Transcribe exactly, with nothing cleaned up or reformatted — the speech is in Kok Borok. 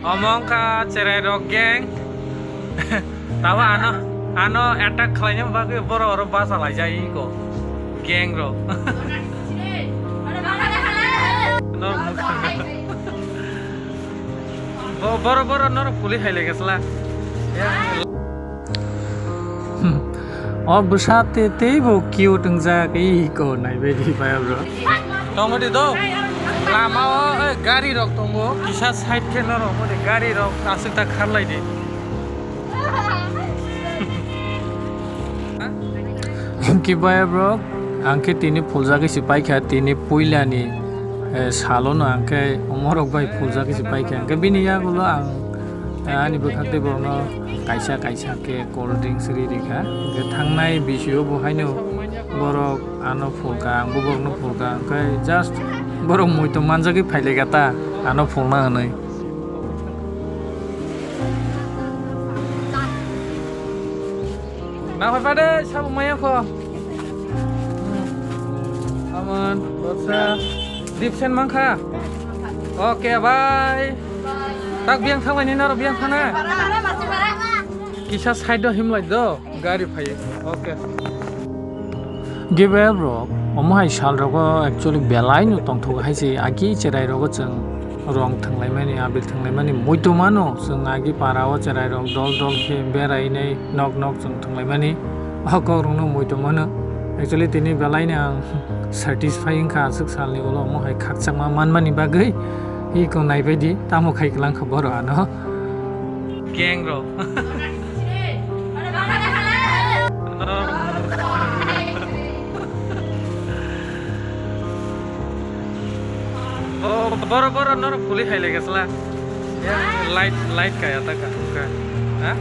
Omo wngkha cherai rok gang. Tabo ano, ano attack khlaina bagwi borok oro basa laijak iko gang rok. Norok mukha. Bo-, borok, borok norok puli hai lai gasla. Hmm. O bwsa te teibo cute wngjak, iko naibaidi baya bro. Tongmodi do. Lama o, eh, gari rok tongo. Kisa side khe norok mode gari rok aswk ta kharlai di. Ki baya bro, ang khe tini phuljagwi se paikha, tini puilani, eh, salono ang khe omorok bai phuljagwi se paikha. Ang khe bini yagulo ang, eh, ani bwkhak tei borokno kaisa kaisa khe cold drinks ri rikha. Hwnkhe thangnai bisio bo haino borok ano phulkha, ang bo borokno phulkha. Hwnkhe just borok muitu manjagwi phailaikha ta, ano phulna hwnwi. Na phai pade, sabuk maya kho. Aman, botsa. Dipsen mangkha. Okay, bye. Tak biang thanglai ni naro biang thana. Kisa side do himlai do, gari phai. Okay. Gibe bro, omo hai sal rogo actually belai no tongthok hai se, agi cherai rogo chwng rong thwnglaimani, abil thwnglaimani, muitu mano chwng agi para o cherai rok dol dol khe berai nai nok nok chwng thwnglaimani, o kok rok no muitu mano. Actually tini belai no ang satisfy wngkha aswk sal ni ulo omo hai khakchangma manmani bagwi, iko naibaidi tamo khai kwlang kha borok ano. Gang rok. Oh, boro boro norok puli hai lege sla. Ya, light light kaya ta ka ka. Ha?